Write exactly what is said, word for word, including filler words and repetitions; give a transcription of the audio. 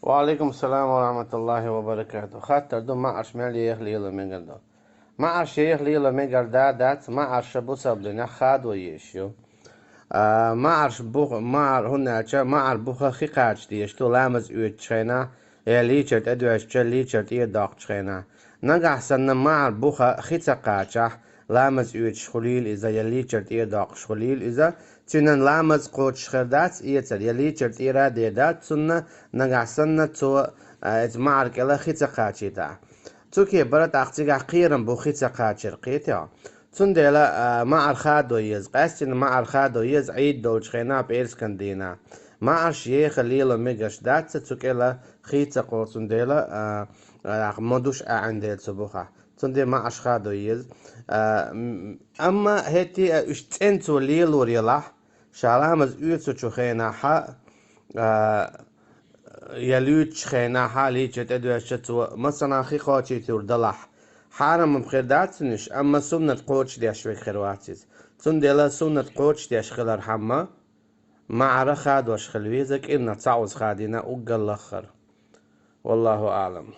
Ва алейкум салам ва рахматуллахи ва баракатух. Хаттар ду, маӀарш мел еха лело мегар ду. МаӀарш еха лело мегар да, дац, маӀарш бусалба динехь хадо езаш ю. А, маӀарш бух, маӀар, хӀунда аьлча маӀар буха хи кхача дезаш ду ламаз оьцучу хенахь, я лийчар тӀедоьжча, лийчар тӀера доккхучу хенахь. Нагахь санна маӀар буха хи ца кхачахь, ламаз оьцуш хуьлийла иза, я лийчар тӀера доккхуш хуьлийла иза, цуьнан ламаз кхочуш хир дац эцар, я лийчар тӀера а дер дац цунна, нагахь санна цо, а, иза маӀар кӀела хи ца кхачийтахь. Цу кепара тӀаккха цигахь кхерам бу хи ца кхачар, кхетий хьо. Цундела, а, маӀар хадо еза, къаьстина маӀар хадо еза Ӏийд долчу хенахь, пӀераскан дийнахь. МаӀарш еха лело мегаш дац цу кӀела хи ца кхочу, цундела, а, а, ма душ аьӀна дела цу бухахь. Цундела маӀарш хадо еза. А, м, амма хӀетте а уьш цӀена цо лелор елахь, ша ламаз оьцучу хенахь а, а, я луьйчучу хенахь а лийча тӀедоьжча цо, масала, хи кхочуьйтур далахь, хьарам хир дац цунна уьш, амма суннат кхочушдеш верг хир вац иза. Цундела суннат кхочушдеш хилархьама, маӀар хадош хила веза, кӀирнах цхьаъ уза хадийна уггар лаххара. Валлаху аӀлам.